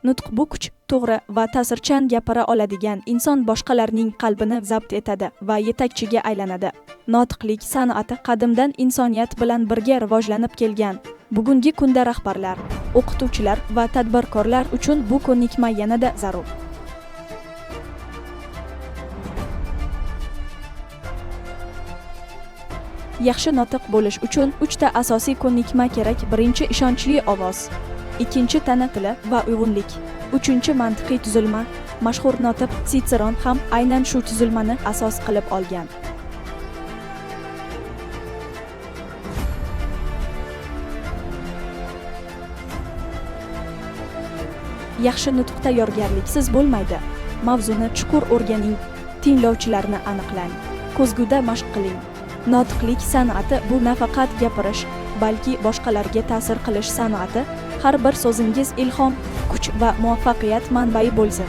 Nutq bu kuch, to'g'ri va ta'sirchan gapira oladigan inson boshqalarning qalbini zabt etadi va yetakchiga aylanadi. Notiqlik san'ati qadimdan insoniyat bilan birga rivojlanib kelgan. Bugungi kunda rahbarlar, o'qituvchilar va tadbirkorlar uchun bu ko'nikma yanada zarur. Yaxshi notiq bo'lish uchun 3 ta asosiy ko'nikma kerak. Birinchi, ishonchli ovoz. Ikkinchi, tana tili va uyg'unlik. Uchinchi, mantiqiy tuzilma. Mashhur notiq Sitseron ham aynan shu tuzilmani asos qilib olgan. Yaxshi nutq tayyorgarliksiz bo'lmaydi. Mavzuni chuqur o'rganing, tinglovchilarni aniqlang, ko'zguda mashq qiling. Notiqlik san'ati bu nafaqat gapirish, balki boshqalarga ta'sir qilish san'ati. Har bir so'zingiz ilhom, kuch va muvaffaqiyat manbai bo'lsin.